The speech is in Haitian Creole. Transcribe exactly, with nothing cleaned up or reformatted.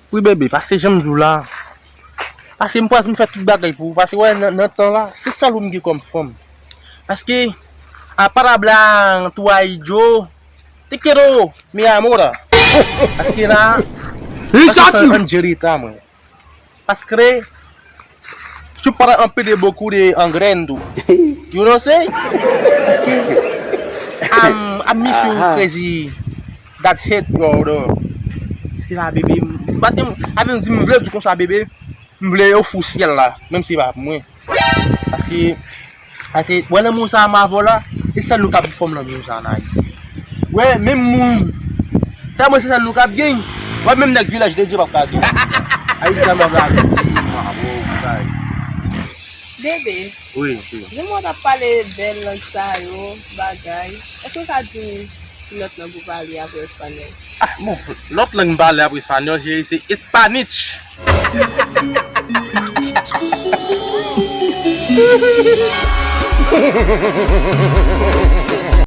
Wi, bebe, paske jan m di w la, paske m pral vin fè tout bagay pou ou, paske wè, nan, nan tan la, se sèl ou m gen kòm fanm. Paske, a palabra tu y yo, te quiero, mi amor. Paske la, paske se Angelita, mwen. Paske, tu para un pide beaucoup de angrendu. You know say? Paske, I'm, I'm miss you crazy. That hate, bro, bro. Paske la, bebe, m, paske m, avè m di, m vle di konsa, bebe, m vle yo fou syèl la, menm si se pa pou mwen. Paske, paske, wè lanmou sa a m avè w la, e sèl nou k ap fè m lanmou sa a nan Ayiti. Wè, menm moun, ta mwen se sèl nou k ap gen. Wè, menm nèg Vilaj de Dye p ap ka gen. Ayiti sa m ap la, Ayiti, bravo, bagay. Bebe, wi, wi. Jan w ap pale bèl lang sa yo, bagay, èske w ka di m ki lòt lang ou pale apre espanyòl? Ah, bon, lòt lang m pale apre espanyòl, cheri, se espanich.